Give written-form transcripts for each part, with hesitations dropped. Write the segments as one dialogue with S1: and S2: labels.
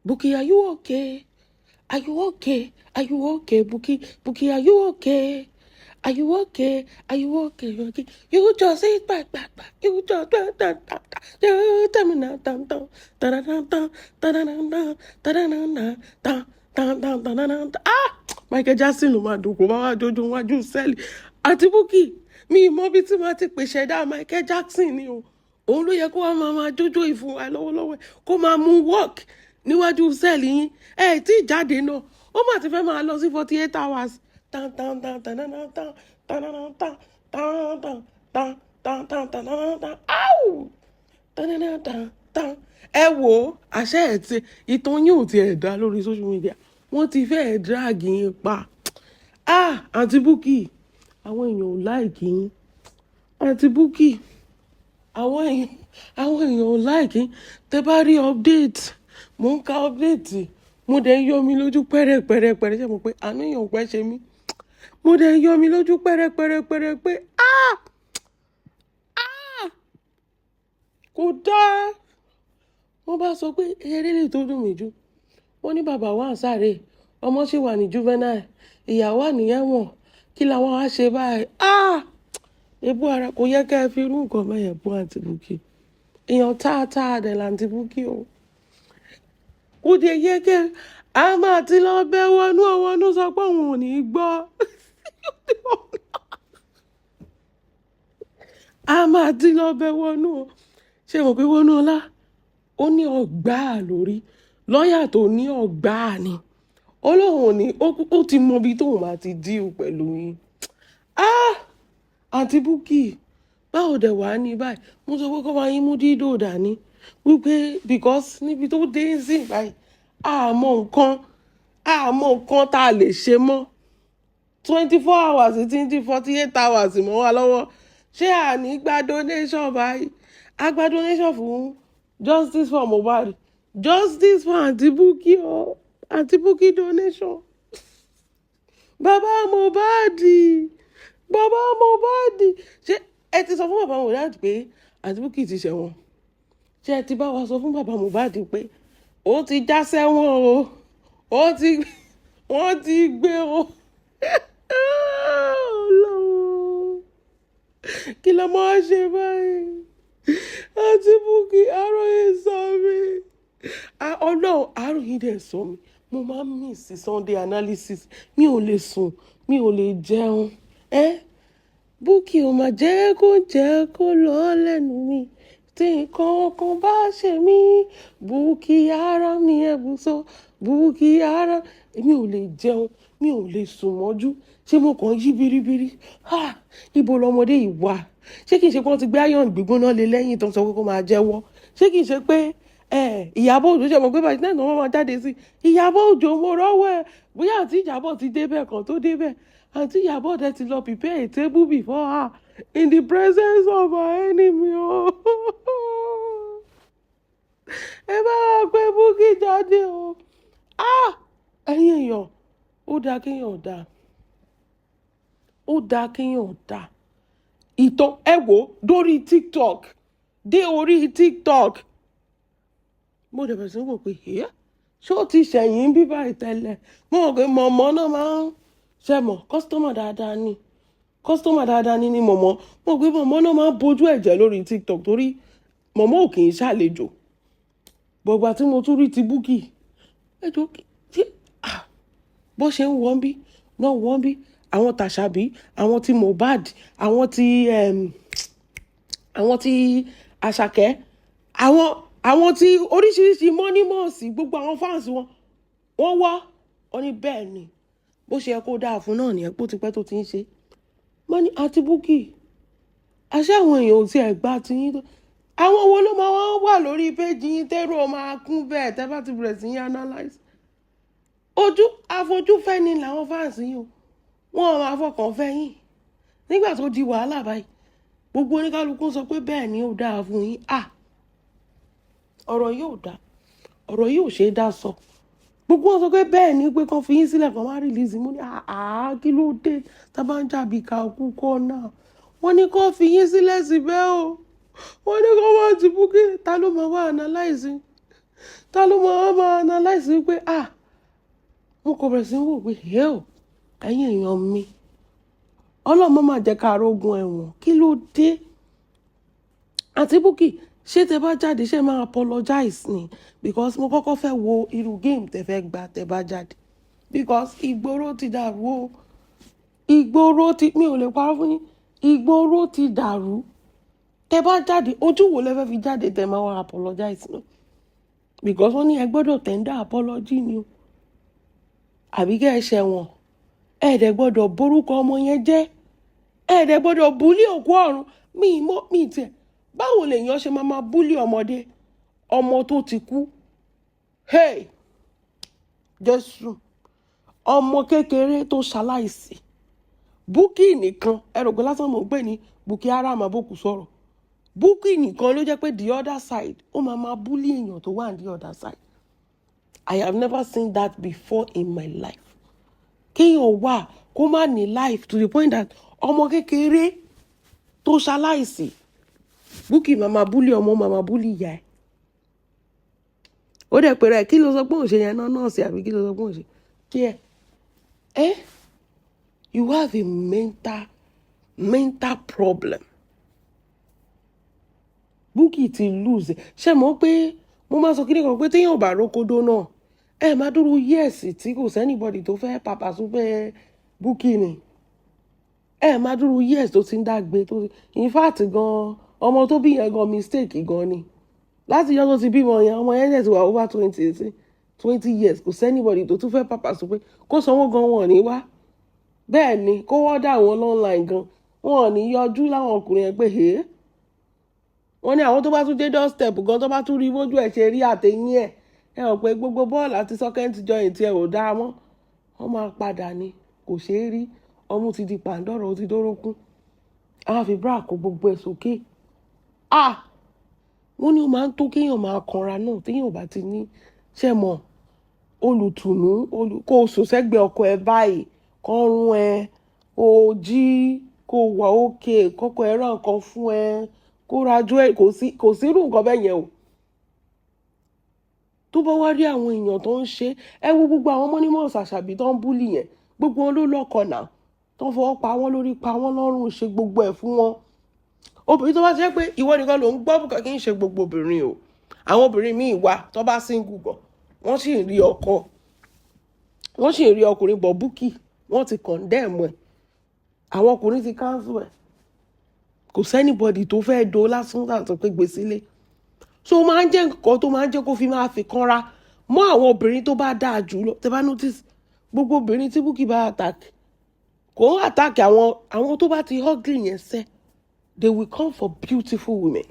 S1: Bukky, are you okay? Are you okay? Are you okay, Bukky? Bukky, are you okay? Are you okay? Are you okay? Okay. You just say back, back, back. You just da da da da. You tell me now, dum dum da da da da da da da da da da da da da da da da da da. Ah! Michael Jackson ló máa dùn kó bá wá jójó wájú cell. Àǹtí Bukky, mi ì mọ bí tí màá ti pèsè dá Michael Jackson ni o. Òun ló yẹ kó wá máa máa jójó ìfún wa lọ́wọ́lọ́wọ́, kó máa mú work níwájú cell yín. Ẹ tí ì jáde náà, ó mà ti fẹ́ máa lọ sí 48 hours. Tan tan tan tan tan tan tan tan tan tan tan tan tan tan tan tan áwù tan tan tan tan. Ẹ wò ó, àṣẹ ẹ̀ tí ìtàn yín ò tiẹ̀ dá lórí social media, wọ́n ti fẹ́ẹ̀ drag yín pa. Ah, Àǹtí Bukky, àwọn èèyàn ò like yín. Àǹtí Bukky, àwọn èèyàn ò like yín. Tẹ bá rí update, mò ń ka update, mo dẹ̀ ń yọ mi lójú pẹ́rẹ́pẹ́rẹ́pẹ́rẹ́. Ṣe mo pé àánú èèyàn ò pẹ́ ṣe mí? Mo dẹ̀ ń yọ mi lójú pẹ́rẹ́pẹ́rẹ́pẹ́rẹ́ pé ah ah, kò dáa. Wọ́n bá sọ pé eré lè tó dùn mí jù. Wọ́n ní bàbá wa ń sáré, ọmọ sì wà ní juvenile, ìyàwó wà ní ẹ̀wọ̀n. Kí làwọn á ṣe báyìí? Ah, ebú ara kò yẹ ká ẹ fi irú nǹkan mẹ́yẹ̀ bú Àǹtí Bukky. Èèyàn táàtáà dẹ̀ làǹtí Bukky o. Kò dé yẹ kẹ́ a máa ti lọ bẹ́ wọnú wọnú sọ pé òun ò ní gbọ́. A máa ti lọ bẹ́ wọnú o. Ṣé mo pé wọnú ọlá ó ní ọgbà lórí lọ́ọ̀yà tó ní ọgbà ni ó lóun ò ní, ó ti mọ ibi tóun máa ti deal pẹ̀lú yín. Ah, Àǹtí Bukky, báwo dẹ̀ wá ní báyìí? Mo sọ pé kó máa yín mú dídò dání wípé because níbi tó dé sí báyìí, àmọ́ nǹkan tá a lè ṣe mọ́. 24 hours tí ń di 48 hours mọ́ wa lọ́wọ́. Ṣé àní gba donation báyìí? A gba donation fún justice for Mohbad, justice for Aunty Bukky o. Aunty Bukky donation. Bàbá Mohbad, bàbá Mohbad, ṣé ẹ ti sọ fún bàbá Mohbad pé Aunty Bukky ti ṣẹ̀wọ̀n? Ṣé ẹ ti bá wa sọ fún bàbá Mohbad pé ó ti já sẹ́wọ̀n o? Ó ti wọ́n ti gbé o. Ọlọ́run, kí ló máa ṣe báyìí? Aunty Bukky, àròyé sọ mi. Ọlọ́run, àròyé dẹ̀ sọ mi. Mo máa ń miss Sunday analysis. Mi ò lè sùn, mi ò lè jẹun. Ẹ Bukky ò máa jẹ́ kó lọ lẹ́nu mi. Tí nǹkan kan bá ṣe mí, Bukky ara mi, ẹ̀bùn sọ Bukky ara mi. Ò lè jẹun, mi ò lè sùn mọ́jú. Ṣé mo kàn yí biribiri? Ah, ibo lọmọdé yìí wà? Ṣé kìí ṣe pé wọ́n ti gbé iron gbígbóná lé lẹ́yìn tó ń sọ pé kó máa jẹ́wọ́? Ṣé kìí ṣe pé Ìyábọ̀ Òjó ṣe mọ̀ pé báyìí náà wọ́n máa jáde sí Ìyábọ̀ Òjó? Mo rọ́wọ́ ẹ̀, bóyá àǹtí Ìyábọ̀ ti débẹ̀ kan tó débẹ̀. Àǹtí Ìyábọ̀ dẹ̀ ti lọ prepare a table before her in the presence of her enemy o. Ẹ bá wa pé Bukky jáde o. Ah, ẹ̀yin èèyàn, ó dáa kéèyàn dáa, ó dáa kéèyàn dáa. Ìtàn ẹ wò dórí TikTok, dé orí TikTok, mo dẹ̀ bẹ̀rẹ̀ sí wò pé ẹ́ ṣé ó ti ṣẹ̀yìn bí báyìí tẹ́lẹ̀? Mo mọ̀ pé mọ̀mọ́ náà máa ń ṣe mọ̀ customer dáadáa ni, customer dáadáa ni mọ̀mọ́. Mo mọ̀ pé mọ̀mọ́ náà máa ń bójú ẹ̀jẹ̀ lórí TikTok torí mọ̀mọ́ ò kì í ṣàlejò gbọ̀gbà. Tí mo tún rí ti Bukky, ẹ jọ ṣé bó ṣe ń wọ́n bí náà wọ́n bí àwọn tàṣàbí, àwọn ti Mohbad, àwọn ti Àṣàkẹ́, àwọn tí oríṣiríṣi mọ́nímọ̀ọ́sì, gbogbo àwọn fans wọn, wọ́n wá, wọ́n ní bẹ́ẹ̀ ni, bó ṣe yẹ kó dáa fún náà nìyẹn, pé ó ti pẹ́ tó ti ń ṣe. Wọ́n ní Àǹtí Bukky, àṣé àwọn èèyàn ò tiẹ̀ gbà tí yín tó. Àwọn wo ló máa wọ́n wà lórí péjì yín tẹ́rù máa kún bẹ́ẹ̀ tẹ́ bá ti bẹ̀rẹ̀ sí yín analyse? Ojú àfojúfẹ́ ni làwọn fans yín o, wọ́n máa fọkàn fẹ́ yín. Nígbà tó di wàhálà báyìí, gbogbo oníkálukú sọ pé bẹ́ẹ̀ ni, ó dáa fún yín. Ah, ọ̀rọ̀ yóò dáa, ọ̀rọ̀ yóò ṣe é dá sọ. Gbogbo wọn sọ pé bẹ́ẹ̀ ni, pé kàn fi yín sílẹ̀, kàn má release. Mú ní àá, kí ló dé tá a bá ń jàbí ká kú kọ́ náà? Wọ́n ní kàn fi yín sílẹ̀ síbẹ̀ o. Wọ́n ní kàn wọ́n ti Bukky. Ta ló máa wá analyze? Ta ló máa wá máa analyze? realize wípé, ah, mo kò bẹ̀rẹ̀ sí í wò pé, hell, ẹ̀yin èèyàn mi, Ọlọ́mọ máa jẹ́ ká rógun ẹ̀wọ̀n. Kí ló dé? Àǹtí Bukky, ṣé tẹ bá jáde, ṣé máa apologize ni? Because mo kọ́kọ́ fẹ́ wo irú game tẹ fẹ́ gbà tẹ bá jáde, because ìgboro ti dàrú o. Ìgboro ti, mi ò lè parọ́ fún yín, ìgboro ti dàrú. Tẹ bá jáde, ojú wo lẹ fẹ́ fi jáde tẹ máa wá apologize náà? Because wọ́n ní ẹ gbọ́dọ̀ tender apology ni o, àbí kẹ́ ẹ ṣẹ̀wọ̀n. Ẹ dẹ̀ gbọ́dọ̀ borúkọ ọmọ yẹn jẹ́, ẹ dẹ̀ gbọ́dọ̀ bully òkú ọ̀run. Mi mọ́ mi tiẹ̀, báwo lèèyàn ṣe máa máa bully ọmọdé, ọmọ tó ti kú? Hey, Jésù! Ọmọ kékeré tó ṣaláìsí. Bukky nìkan, ẹ rò pé lásán mò ń pè ní Bukky Haram abókù sọ̀rọ̀. Bukky nìkan ló jẹ́ pé the other side, ó máa máa bully èèyàn tó wà ní the other side. I have never seen that before in my life. Kéèyàn wà kó má ní life to the point that ọmọ kékeré tó ṣaláìsí, Bukky máa máa bully ọmọ, máa máa bully ìyá ẹ̀. Ó dẹ̀ pẹ̀rẹ̀, kí ló sọ pé òun ṣe yẹn náà, nọ́ọ̀sì, àbí kí ló sọ pé òun ṣe kí ẹ? Ẹ, you have a mental problem. Bukky ti lose. Ṣe mọ̀ pé mo máa sọ kí nìkan pé téèyàn ò bá rókódó náà, ẹ máa dúró years tí kò sí anybody tó fẹ́ pàpà súpẹ́ Bukky ni. Ẹ máa dúró years tó ti ń dàgbé tó. In fact gan, ọmọ tó bí yẹn gan, mistake gan ni. Láti yọ tó ti bímọ yẹn, ọmọ yẹn dẹ̀ ti wà over 20 years, kò sí anybody tó tún fẹ́ pàpà súpẹ́. Kó sanwó gan, wọn ò ní wá. Bẹ́ẹ̀ ni kó wọ́n dà wọ́n online gan, wọn ò ní yọjú láwọn ọkùnrin yẹn pé hèé. Wọ́n ní àwọn tó bá tún dé doorstep gan, tó bá tún rí bójú ẹ̀ ṣe rí àtẹ̀yìn ẹ̀, ẹ hàn pé gbogbo bọ́ọ̀lù àti socket joint ẹ̀ ò dáa mọ́, wọ́n máa padà ni. Kò ṣeé rí. Ọmú ti di pàǹdọ̀rọ̀, ó ti dórókún, á fi bra kó gbogbo ẹ̀ sókè. Ah, wọ́n ní ó máa ń tó kéèyàn máa kanra náà téèyàn ò bá ti ní ṣe mọ̀ olùtùnú kó o sùn sẹ́gbẹ̀ẹ́ ọkọ ẹ báyìí, kọ́run ẹ, kó o jí, kó o wà òkè, kọ́kọ́ ẹ rán nǹkan fún ẹ, kó rajú ẹ. Kò sí irú nǹkan bẹ́ẹ̀ yẹn o. Tó bá wá rí àwọn èèyàn tó ń ṣe, ẹ wo gbogbo àwọn mọ́nímọ̀ọ́sì àṣàbí tó ń bully yẹn, gbogbo wọn ló lọ́kọ náà, tó ń fọwọ́ pa wọ́n lórí, pa wọ́n lọ́rùn, ṣe gbogbo ẹ̀ fún wọn. Obìnrin tó bá ṣe pé ìwọ nìkan ló ń gbọ́ bùkà, kì í ṣe gbogbo obìnrin o. Àwọn obìnrin míì wà tó bá single gan, wọ́n sì ń rí ọkọ, wọ́n sì ń rí ọkùnrin bọ̀. Bukky, wọ́n ti condemn ẹ̀, àwọn ọkùnrin ti cancel ẹ̀. Kò sí anybody tó fẹ́ do lásán láti pé gbé sílé. So ó máa ń jẹ́ nǹkan tó máa ń jẹ́ kó fi máa fi kanra mọ́ àwọn obìnrin tó bá dáa jù lọ. Tẹ́ bá notice, gbogbo obìnrin tí Bukky bá attack, kò ń attack àwọn tó bá ti ugly yẹn sẹ́. They will come for beautiful women.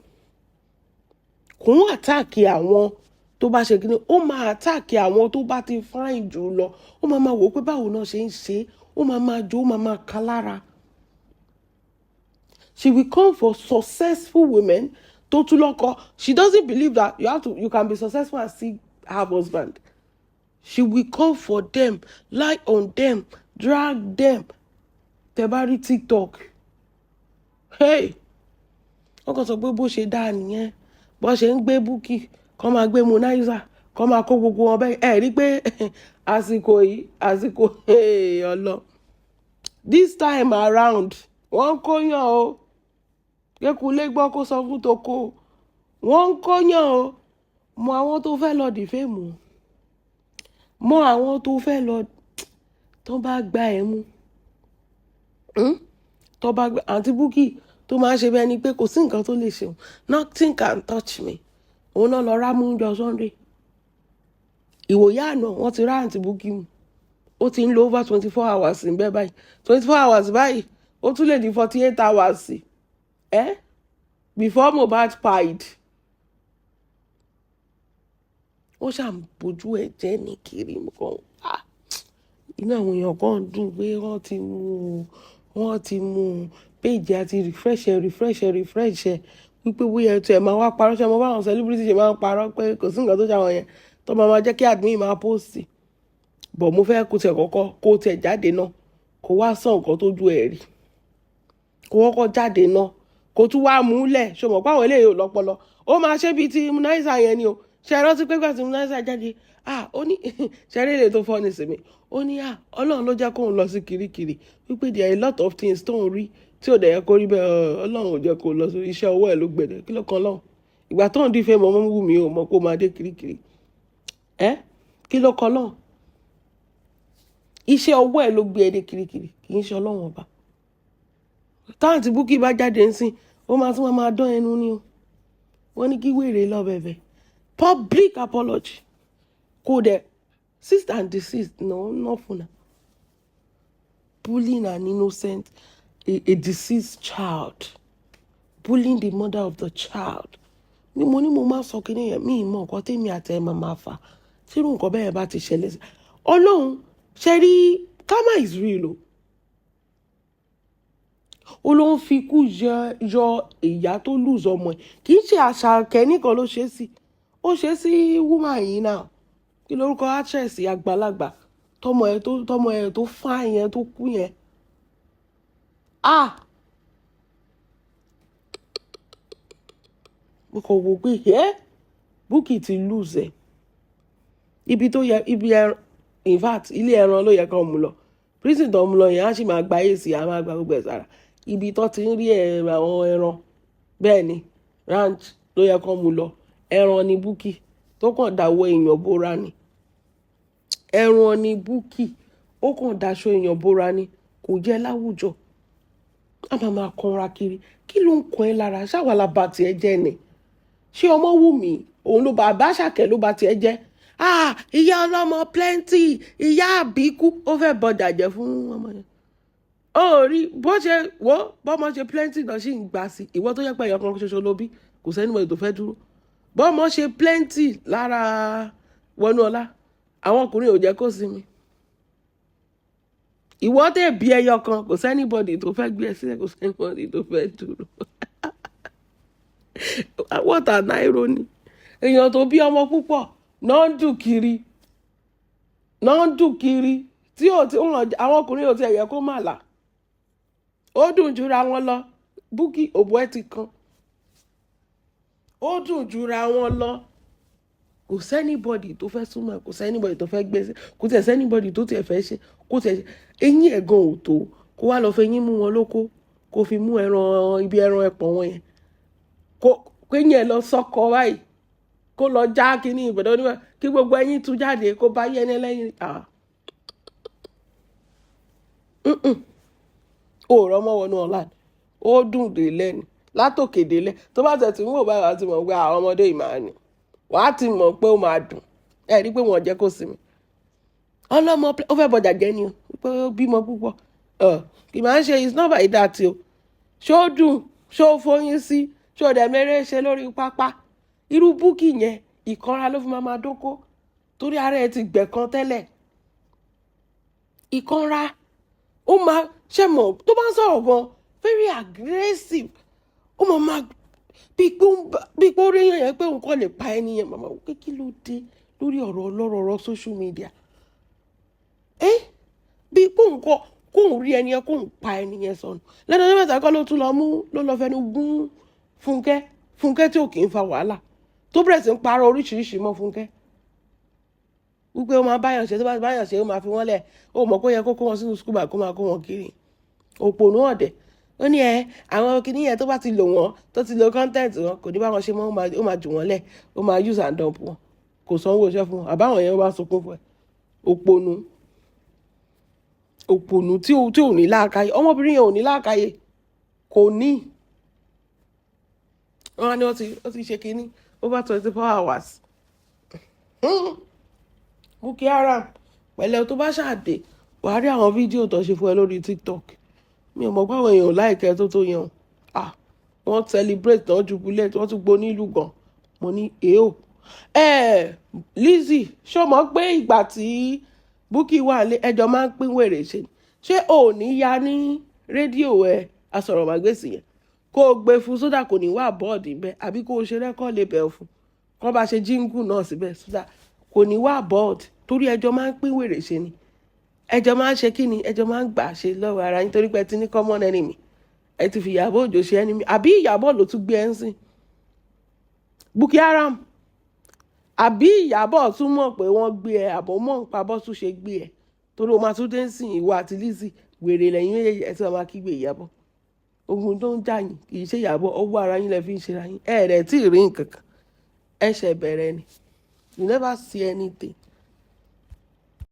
S1: Kò ń attack àwọn tó bá ṣe kíni, ó máa attack àwọn tó bá ti fine jù lọ. Ó máa máa wò ó pé báwo náà ṣe ń ṣe, ó máa máa jó, ó máa máa ká lára. She will come for successful women tó tún lọ́kọ. She doesn't believe that you can be successful and still have husband. She will come for them, lie on them, drag them. Tẹ́ bá rí TikTok, hey, wọ́n kàn sọ pé bó ṣe dáa nìyẹn, bó ṣe ń gbé Bukky, kọ́ máa gbé Monizer, kọ́ máa kó gbogbo wọn bẹ́ẹ̀. Ẹ rí pé àsìkò yìí, àsìkò ọlọ, this time around, wọ́n ń kóyàn o. Kékulé gbọ́, kó sọ fún toko, wọ́n ń kóyàn o. Mọ àwọn tó fẹ́ lọ defame o, mọ àwọn tó fẹ́ lọ, tó bá gbá ẹ mú, Tó bá gbá àǹtí Bukky, tó máa ń ṣe bẹ́ẹ̀ ni pé kò sí nǹkan tó lè ṣe, nothing can touch me, òun náà lọ rámú jọ Sunday. Ìwòye àná, wọ́n ti rá àǹtí Bukky mu. Ó ti ń lo over 24 hours níbẹ̀ báyìí. 24 hours báyìí, ó tún lè di 48 hours eh? Before Mohbad pied, ó ṣàǹbójú ẹ̀ jẹ́ ní kiri kan. Ah, inú àwọn èèyàn kan dùn pé wọ́n ti mú un, wọ́n ti mú un. Péjì àti refresh ẹ̀, refresh ẹ̀, refresh ẹ̀, wípé bóyá ètò ẹ̀ máa wá parọ́. Ṣe mo báwọn celebrity ṣe máa ń parọ́ pé kò sí nǹkan tó ṣe àwọn yẹn, tó máa máa jẹ́ kí admin máa post bọ̀? Mo fẹ́ kó tiẹ̀ kọ́kọ́ kó tiẹ̀ jáde náà, kó wá sọ nǹkan tó ju ẹ̀ rí, kó kọ́kọ́ jáde náà, kó tún wá múlẹ̀. Ṣe mọ̀ pé àwọn eléyìí ò lọ́pọlọ? Ó máa ṣe bíi ti Monizer yẹn ni o. Ṣe rántí pé gbàtí Womanizer jáde, ah, ó ní ṣe eré lè tó fọ́ ní sinmi, ó ní, ah, Ọlọ́run ló jẹ́ kóun lọ sí Kirikiri, wípé there are a lot of things tóun rí tí ò dẹ̀ yẹ kó rí bẹ́ẹ̀. Ọlọ́run ò jẹ́ kó lọ sí iṣẹ́ ọwọ́ ẹ̀ ló gbẹ̀dẹ̀. Kí ló kan lọ́hùn ìgbà tóun dífẹ́ mọ́ mọ́ wù mí ò mọ̀ kó máa dé Kirikiri ẹ́? Kí ló kan lọ́hùn? Iṣẹ́ ọwọ́ ẹ̀ ló gbé ẹ dé Kirikiri, kì í ṣe Ọlọ́run Ọba. Táwọn tí Bukky bá jáde ń sìn, ó máa tún máa dán ẹnu ni o. Wọ́n ní kí wèrè lọ bẹ̀bẹ̀, public apology, kò dẹ̀ cease and desist. No, not for now. Bullying an innocent, a deceased child, bullying the mother of the child. Ni mo ní mo máa sọ kí nìyẹn, mi ì mọ nǹkan tèmi àti ẹ̀ máa máa fà tí irú nǹkan bẹ́ẹ̀ bá ti ṣẹlẹ̀ sí. Ọlọ́run ṣe rí, karma is real o. Ó ló ń fi ikú yọ ìyá tó lose ọmọ ẹ̀. Kì í ṣe Àṣàkẹ́ nìkan ló ṣe é sí, ó ṣe é sí woman yìí náà. Kí lórúkọ actress àgbàlagbà tọmọ ẹ tó fine yẹn tó kú yẹn? Ah, mo kàn wò pé ẹ Bukky ti lose ẹ. Ibi tó yẹ, ibi ẹran, in fact, ilé ẹran ló yẹ kó mú lọ. Prison tó mú lọ yẹn, á sì máa gba èsì, á máa gba gbogbo ẹ̀ sára. Ibi tó ti ń rí ẹ àwọn ẹran bẹ́ẹ̀ ni, ranch ló yẹ kó mú lọ. Ẹran ni Bukky tó kàn dáwọ́ èèyàn bóra ni. Ẹran ni Bukky, ó kàn daṣọ èèyàn bóra ni, kò jẹ́ láwùjọ. A máa máa kanra kiri. Kí ló ń kan ẹ lára? Ṣáwa bá tiẹ̀ jẹ́ ni? Ṣé ọmọ wù mí òun ló bá bá ṣàkẹ́ ló bá tiẹ̀ jẹ́? Ah, ìyá ọlọ́mọ plenty, ìyá àbíkú, ó fẹ́ bọjà jẹ́ fún ọmọ yẹn. Ó rí bó ṣe wọ́ bọ́mọ ṣe plenty náà ṣì ń gbà sí. Ìwọ tó yẹ pé ẹyọ kan ṣoṣo ló bí, kò sẹ́ni tó fẹ́ dúró. Bọ́mọ ṣe plenty lára wọnú ọlá, àwọn ọkùnrin ò jẹ́ kó sinmi. Ìwọ tẹ̀ bí ẹyọ kan, kò sí anybody tó fẹ́ gbé ẹ sílẹ̀, kò sí anybody tó fẹ́ dúró. What an irony! Èèyàn tó bí ọmọ púpọ̀ náà ń dùn kiri, náà ń dùn kiri, tí ò tí wọn àwọn ọkùnrin ò tiẹ̀ yẹ kó má là, ó dùn jura wọn lọ. Bukky, òbú ẹ ti kan, ó dùn jura wọn lọ. Kò sí anybody tó fẹ́ súnmọ́ ẹ, kò sí anybody tó fẹ́ gbé sí, kò tiẹ̀ sí anybody tó tiẹ̀ fẹ́ ṣe, kò tiẹ̀ eyín ẹ̀ gan ò tó kó wá lọ fẹ́ eyín mú wọn lóko, kó fi mú ẹran ibi ẹran ẹpọ̀n wọn yẹn, kó kéyìn ẹ lọ sọ́kọ báyìí, kó lọ já kínní ìbẹ̀dọ̀ oníwẹ̀, kí gbogbo ẹyin tú jáde, kó bá yẹn lẹ́yìn. Ah, ó rọmọ wọnú ọ̀la, ó dùn dé lẹ́nu látòkè délẹ̀. Tó bá tẹ̀ tí ń wò báyìí, wàá ti mọ̀ pé àwọn ọmọdé yìí máa ní, wàá ti mọ̀ pé ó máa dùn. Ẹ rí i pé wọ́n jẹ́ kó sinmi. Ọlọ́mọ ó fẹ́ bọjà jẹ́ ni o, pé ó bímọ púpọ̀. Kì máa ń ṣe, it's not by that o. Ṣó dùn, ṣó fọyín sí, ṣó dẹ̀ mẹ́rẹ́ ṣe lórí pápá? Irú Bukky yẹn, ìkanra ló fi máa dóko, torí ara ẹ ti gbẹ̀ kan tẹ́lẹ̀. Ìkanra ó máa ṣe mọ̀ tó bá ń sọ̀rọ̀ gan, very aggressive. Ó máa bí pé ó rí èèyàn yẹn pé òun kàn lè pa ẹni yẹn. Màmá wò pé kí ló dé lórí ọ̀rọ̀ ọlọ́rọ̀, ọ̀rọ̀ social media ẹ́, bí pé òun kọ́ kóun rí ẹni yẹn, kóun pa ẹni yẹn sọnù. Lẹ́nu ọjọ́ mẹ́ta kọ́ ló tún lọ mú, ló lọ fẹnu gún Fúnkẹ́. Fúnkẹ́ tí ò kì í fa wàhálà, tó bẹ̀rẹ̀ sí ń parọ́ oríṣiríṣi mọ́ Fúnkẹ́, wípé ó máa báyàn ṣe, tó bá báyàn ṣe, ó máa fi wọ́n lẹ̀. Ó mọ̀ kó yẹ kó kó wọn sínú school bag, kó máa kó wọn kiri. Òpònú ọ̀dẹ̀. Ó ní ẹ àwọn kìíní yẹn, tó bá ti lò wọ́n, tó ti lo content wọn, kò ní bá wọn ṣe mọ́, ó máa jù wọ́n lẹ̀, ó máa use and dump wọn, kò sanwó iṣẹ́ fún wọn. Àbáwọn yẹn wá sunkún fún ẹ. Òpònú, òpònú tí ò ní láàkáyè. Ọmọbìnrin yẹn ò ní láàkáyè, kò ní. Wọn á ní wọ́n ti ṣe kínní over 24 hours. Bukky Haram, pẹ̀lẹ́. Tó bá ṣàdé, wàá rí àwọn fídíò tó ṣe fún ẹ lórí TikTok. Mi ò mọ̀ pé àwọn èèyàn láìkẹ́ tó tó yẹn o. Ah, wọ́n celebrate náà, jubilate, wọ́n tún gbó nílùú gan. Mo ní èèó ẹ Lizzy, ṣó mọ̀ pé ìgbà tí Bukky wà lé ẹjọ́ máa ń pín wèrè ṣe? Ṣé ò ní ya ní rédíò ẹ asọ̀rọ̀mágbèsì yẹn, kó o gbé fún sódà kò ní wà bored bẹ́ẹ̀, àbí kó o ṣe record label fún, kó bá ṣe jingle náà síbẹ̀, sódà kò ní wà bored? Torí ẹjọ́ máa ń pín wèrè ṣe ni. Ẹjọ́ máa ń ṣe kí ni, ẹjọ́ máa ń gbà ṣe lọ́wọ́ ara yín, torí pé ẹ ti ní common enemy. Ẹ ti fi Ìyábọ̀ Òjó ṣe enemy, àbí Ìyábọ̀ ló tún gbé ẹ ń sìn? Bukky Haram, Àbí Ìyábọ̀ tún mọ̀ pé wọ́n gbé ẹ, àbọ̀ mọ̀ nípa bọ́ tún ṣe gbé ẹ, torí o máa tún dé sìn, ìwọ àti Lizzy, wèrè lẹ́yìn méjèèjì. Ẹ tí wọ́n máa kígbe Ìyábọ̀. Ogun tó ń jà yín kì í ṣe Ìyábọ̀, ọwọ́ ara yín lẹ fi ń ṣera yín. Ẹ rẹ̀ tí ì rí nǹkan kan, ẹ ṣẹ̀ bẹ̀rẹ̀ ni. You never see anything.